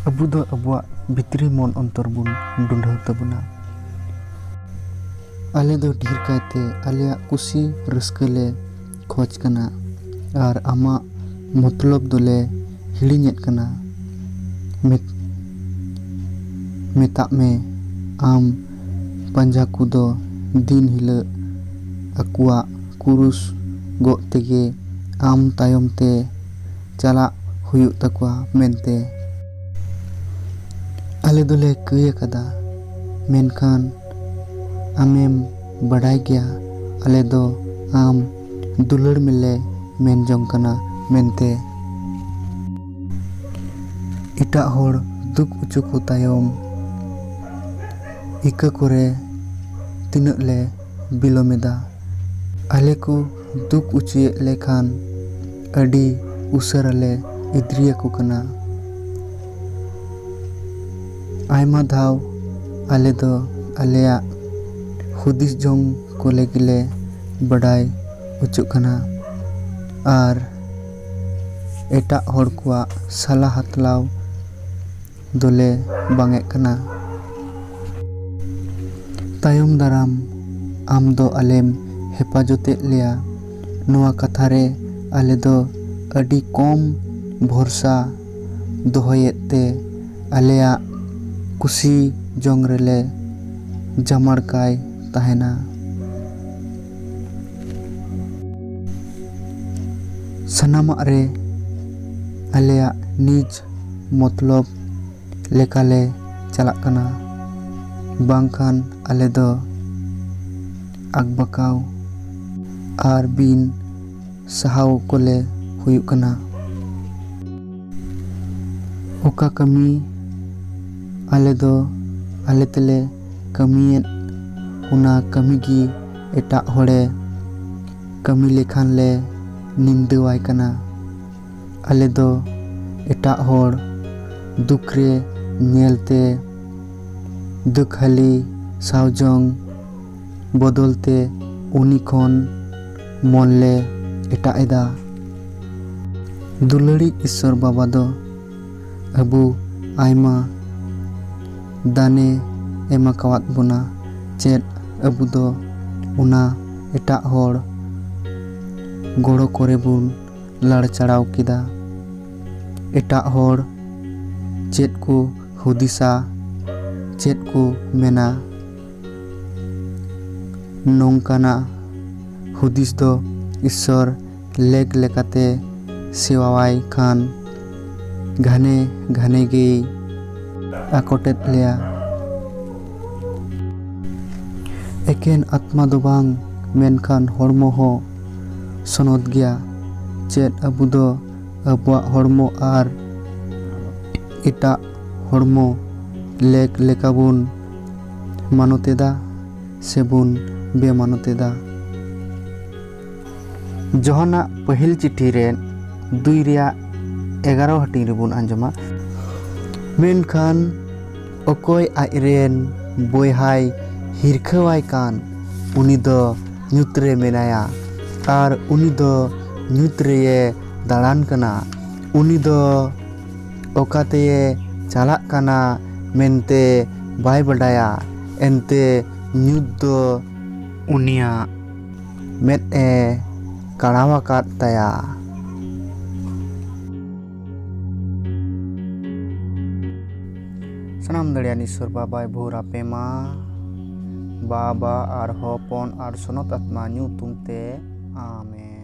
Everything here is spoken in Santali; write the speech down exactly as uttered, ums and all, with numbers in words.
ᱟᱵᱚ ᱫᱚ ᱟᱵᱚᱣᱟᱜ ᱵᱷᱤᱛᱨᱤ ᱢᱚᱱ ᱚᱱᱛᱚᱨ ᱵᱚᱱ ᱰᱩᱸᱰᱷᱟᱹᱣ ᱛᱟᱵᱚᱱᱟ᱾ ᱟᱞᱮ ᱫᱚ ᱰᱷᱮᱨ ᱠᱟᱭᱛᱮ ᱟᱞᱮᱭᱟᱜ ᱠᱩᱥᱤ ᱨᱟᱹᱥᱠᱟᱹ ᱞᱮ ᱠᱷᱚᱡᱽ ᱠᱟᱱᱟ ᱟᱨ ᱟᱢᱟᱜ ᱢᱚᱛᱞᱚᱵ ᱫᱚᱞᱮ ᱦᱤᱲᱤᱧᱮᱫ ᱠᱟᱱᱟ᱾ ᱢᱮᱛ-, ᱢᱮᱛᱟᱜ ᱢᱮ, ᱟᱢ ᱯᱟᱸᱡᱟ ᱠᱚᱫᱚ ᱫᱤᱱ ᱦᱤᱞᱳᱜ ᱟᱠᱚᱣᱟᱜ ᱠᱩᱨᱩᱥ ᱜᱚᱜ ᱛᱮᱜᱮ ᱟᱢ ᱛᱟᱭᱚᱢ ᱛᱮ ᱪᱟᱞᱟᱜ ᱦᱩᱭᱩᱜ ᱛᱟᱠᱚᱣᱟ ᱢᱮᱱᱛᱮ᱾ ᱟᱞᱮ ᱫᱚᱞᱮ ᱠᱟᱹᱭ ᱟᱠᱟᱫᱟ, ᱢᱮᱱᱠᱷᱟᱱ ᱟᱢᱮᱢ ᱵᱟᱰᱟᱭ ᱜᱮᱭᱟ, ᱟᱞᱮ ᱫᱚ ᱟᱢ ᱫᱩᱞᱟᱹᱲ ᱢᱮᱞᱮ ᱢᱮᱱ ᱡᱚᱝ ᱠᱟᱱᱟ ᱢᱮᱱᱛᱮ᱾ ᱮᱴᱟᱜ ᱦᱚᱲ ᱫᱩᱠ ᱚᱪᱚ ᱠᱚ ᱛᱟᱭᱚᱢ ᱤᱠᱟᱹ ᱠᱚᱨᱮ ᱛᱤᱱᱟᱹᱜ ᱞᱮ ᱵᱤᱞᱚᱢ ᱮᱫᱟ᱾ ᱟᱞᱮ ᱠᱚ ᱫᱩᱠ ᱚᱪᱚᱭᱮᱫ ᱞᱮ ᱠᱷᱟᱱ ᱟᱹᱰᱤ ᱩᱥᱟᱹᱨᱟ ᱞᱮ ᱤᱫᱽᱨᱤᱭᱟᱠᱚ ᱠᱟᱱᱟ᱾ ᱟᱭᱢᱟ ᱫᱷᱟᱣ ᱟᱞᱮ ᱫᱚ ᱟᱞᱮᱭᱟᱜ ᱦᱩᱫᱤᱥ ᱡᱚᱝ ᱠᱚ ᱞᱟᱹᱜᱤᱫ ᱞᱮ ᱵᱟᱰᱟᱭ ᱚᱪᱚᱜ ᱠᱟᱱᱟ ᱟᱨ ᱮᱴᱟᱜ ᱦᱚᱲ ᱠᱚᱣᱟᱜ ᱥᱟᱞᱟ ᱦᱟᱛᱞᱟᱣ ᱫᱚᱞᱮ ᱵᱟᱝᱮᱫ ᱠᱟᱱᱟ᱾ ᱛᱟᱭᱚᱢ ᱫᱟᱨᱟᱢ ᱟᱢ ᱫᱚ ᱟᱞᱮᱢ ᱦᱮᱯᱟᱡᱚᱛᱮᱫ ᱞᱮᱭᱟ, ᱱᱚᱣᱟ ᱠᱟᱛᱷᱟ ᱨᱮ ᱟᱞᱮ ᱫᱚ ᱟᱹᱰᱤ ᱠᱚᱢ ᱵᱷᱚᱨᱥᱟ ᱫᱚᱦᱚᱭᱮᱫ ᱛᱮ ᱟᱞᱮᱭᱟᱜ ᱠᱩᱥᱤ ᱡᱚᱝ ᱨᱮᱞᱮ ᱡᱟᱢᱟᱲ ᱠᱟᱭ ᱛᱟᱦᱮᱱᱟ᱾ ᱥᱟᱱᱟᱢᱟᱜ ᱨᱮ ᱟᱞᱮᱭᱟᱜ ᱱᱤᱡᱽ ᱢᱚᱛᱞᱚᱵ ᱞᱮᱠᱟᱞᱮ ᱪᱟᱞᱟᱜ ᱠᱟᱱᱟ, ᱵᱟᱝᱠᱷᱟᱱ ᱟᱞᱮ ᱫᱚ ᱟᱠᱵᱟᱠᱟᱣ ᱟᱨ ᱵᱤᱱ ᱥᱟᱦᱟᱣ ᱠᱚᱞᱮ ᱦᱩᱭᱩᱜ ᱠᱟᱱᱟ᱾ ᱚᱠᱟ ᱠᱟᱹᱢᱤ ᱟᱞᱮ ᱫᱚ ᱟᱞᱮ ᱛᱮᱞᱮ ᱠᱟᱹᱢᱤᱭᱮᱫ, ᱚᱱᱟ ᱠᱟᱹᱢᱤ ᱜᱮ ᱮᱴᱟᱜ ᱦᱚᱲᱮ ᱠᱟᱹᱢᱤ ᱞᱮᱠᱷᱟᱱ ᱞᱮ ᱱᱤᱱᱫᱟᱹᱣᱟᱭ ᱠᱟᱱᱟ᱾ ᱟᱞᱮ ᱫᱚ ᱮᱴᱟᱜ ᱦᱚᱲ ᱫᱩᱠ ᱨᱮ ᱧᱮᱞᱛᱮ ᱫᱩᱠᱷᱟᱹᱞᱤ ᱥᱟᱣᱡᱚᱝ ᱵᱚᱫᱚᱞ ᱛᱮ ᱩᱱᱤ ᱠᱷᱚᱱ ᱢᱚᱱ ᱞᱮ ᱮᱴᱟᱜ ᱮᱫᱟ᱾ ᱫᱩᱞᱟᱹᱲᱤᱡ ᱤᱥᱥᱚᱨ ᱵᱟᱵᱟ ᱫᱚ ᱟᱵᱚ ᱟᱭᱢᱟ ᱫᱟᱱᱮ ᱮᱢ ᱟᱠᱟᱣᱟᱫ ᱵᱚᱱᱟ᱾ ᱪᱮᱫ ᱟᱵᱚ ᱫᱚ ᱚᱱᱟ ᱮᱴᱟᱜ ᱦᱚᱲ ᱜᱚᱲᱚ ᱠᱚᱨᱮ ᱵᱚᱱ ᱞᱟᱲᱪᱟᱲᱟᱣ ᱠᱮᱫᱟ? ᱮᱴᱟᱜ ᱦᱚᱲ ᱪᱮᱫ ᱠᱚ ᱦᱩᱫᱤᱥᱟ, ᱪᱮᱫ ᱠᱚ ᱢᱮᱱᱟ, ᱱᱚᱝᱠᱟᱱᱟᱜ ᱦᱩᱫᱤᱥ ᱫᱚ ᱤᱥᱥᱚᱨ ᱞᱮᱠ ᱞᱮᱠᱟᱛᱮ ᱥᱮᱣᱟᱣᱟᱭ ᱠᱷᱟᱱ ᱜᱷᱟᱱᱮ ᱜᱷᱟᱱᱮ ᱜᱮᱭ ᱟᱠᱚᱴᱮᱫ ᱞᱮᱭᱟ᱾ ᱮᱠᱮᱱ ᱟᱛᱢᱟ ᱫᱚ ᱵᱟᱝ, ᱢᱮᱱᱠᱷᱟᱱ ᱦᱚᱲᱢᱚ ᱦᱚᱸ ᱥᱚᱱᱚᱛ ᱜᱮᱭᱟ᱾ ᱪᱮᱫ ᱟᱵᱚ ᱫᱚ ᱟᱵᱚᱣᱟᱜ ᱦᱚᱲᱢᱚ ᱟᱨ ᱮᱴᱟᱜ ᱦᱚᱲᱢᱚ ᱞᱮᱠ ᱞᱮᱠᱟ ᱵᱚᱱ ᱢᱟᱱᱚᱛ ᱮᱫᱟ ᱥᱮᱵᱚᱱ ᱵᱮᱢᱟᱱᱚᱛ ᱮᱫᱟ? ᱡᱚᱦᱟᱱᱟᱜ ᱯᱟᱹᱦᱤᱞ ᱪᱤᱴᱷᱤ ᱨᱮ ᱫᱩᱭ ᱨᱮᱭᱟᱜ ᱮᱜᱟᱨᱚ ᱦᱟᱹᱴᱤᱧ ᱨᱮᱵᱚᱱ ᱟᱸᱡᱚᱢᱟ, ᱢᱮᱱᱠᱷᱟᱱ ᱚᱠᱚᱭ ᱟᱡᱨᱮᱱ ᱵᱚᱭᱦᱟᱭ ᱦᱤᱨᱠᱷᱟᱹᱣᱟᱭ ᱠᱟᱱ, ᱩᱱᱤ ᱫᱚ ᱧᱩᱛ ᱨᱮ ᱢᱮᱱᱟᱭᱟ ᱟᱨ ᱩᱱᱤ ᱫᱚ ᱧᱩᱛ ᱨᱮᱭᱮ ᱫᱟᱬᱟᱱ ᱠᱟᱱᱟ᱾ ᱩᱱᱤ ᱫᱚ ᱚᱠᱟᱛᱮᱭᱮ ᱪᱟᱞᱟᱜ ᱠᱟᱱᱟ ᱢᱮᱱᱛᱮ ᱵᱟᱭ ᱵᱟᱰᱟᱭᱟ, ᱮᱱᱛᱮ ᱧᱩᱛ ᱫᱚ ᱩᱱᱤᱭᱟᱜ ᱢᱮᱫ ᱮ ᱠᱟᱲᱟᱣ ᱟᱠᱟᱫ ᱛᱟᱭᱟ᱾ ᱥᱟᱱᱟᱢ ᱫᱟᱲᱮᱭᱟᱱ ᱤᱥᱥᱚᱨ ᱵᱟᱵᱟᱭ ᱵᱷᱳᱨ ᱟᱯᱮ ᱢᱟ, ᱵᱟᱵᱟ ᱟᱨ ᱦᱚᱯᱚᱱ ᱟᱨ ᱥᱚᱱᱚᱛ ᱟᱛᱢᱟ ᱧᱩᱛᱩᱢ ᱛᱮ, ᱟᱢᱮᱱ᱾